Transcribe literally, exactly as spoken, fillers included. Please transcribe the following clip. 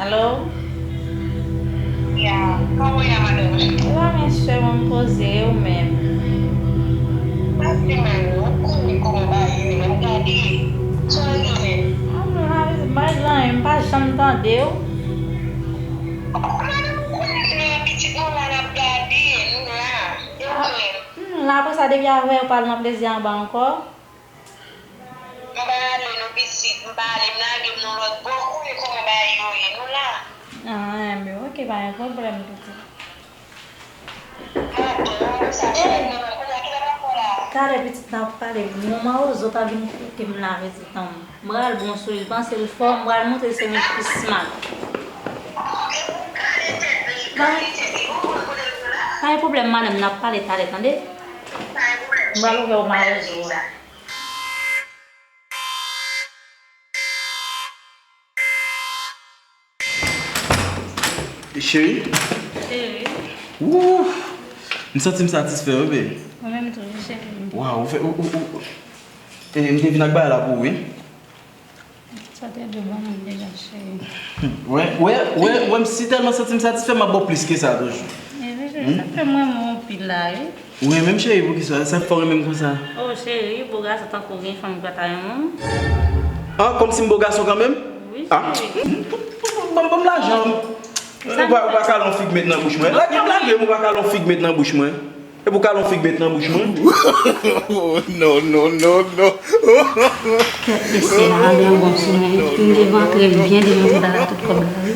Alo? Ya, kòman w ye, madanm? Sa va, men chè, mwen poze, ou menm? Pase mal, ou konnen kòman bagay yo ye, m ap gade. Sa w regle menm? Ah, m la, m pa gen anyen, m pa janm tande w. Madanm, ou konnen nou la, pitit nou la, n ap gade, nou la. E ou menm? M la, apre sa, depi avè w pa al nan plezi anba ankò. M pa ale non pitit, m pa ale, m lage m nan lòt bò, ou konnen kòman bagay yo ye, nou la. Ah, enben, ok, pa gen pwoblèm, pitit. Madanm, sa fè m nan kounye a, kilè n ap pran la? Talè, pitit, n ap pale. Manman Ozo ta vin kote m la, pitit, non. M pral bon sou li, l panse l fò, m pral montre l se mwen ki pi smart. E pou kale tèt li, kale tèt li, ou konn kote l la? Pa gen pwoblèm, madanm, n ap pale talè, tande? Pa gen pwoblèm. M pral ouvè w Manman Ozo a. Cheri, Cheri, wouh, m santi m satisfè, wi, baby. mwen menm tou, wi, cheri. Waw, ou fè, ou, ou, ou, e, m te vin ak bagay la pou ou, wi. Sa te dwe ban mwen deja, cheri. Wè, wè, wè, wè, m si tèlman santi m satisfè, m ap ba w plis ke sa toujou. E, cheri, sa fè mwen renmen w anpil la, wi. Ou renmen m, cheri, poukisa? Sa k fè w renmen m konsa? Oh, cheri, bo gason tankou w gen fanm ki pa ta renmen w. Ah, kòmsi m bo gason kanmenm? Wi, Ah, cheri. ban m, ban m lajan. Ou pa, ou pa kale yon fig met nan bouch mwen. Lage, lage m, ou pa kale yon fig met nan bouch mwen. E pou kale yon fig met nan bouch mwen? No, no, no, no. Kèt mesye la, anbyan bon sou mwen. M devan antre byen devan pou ta tout kòb la, wi.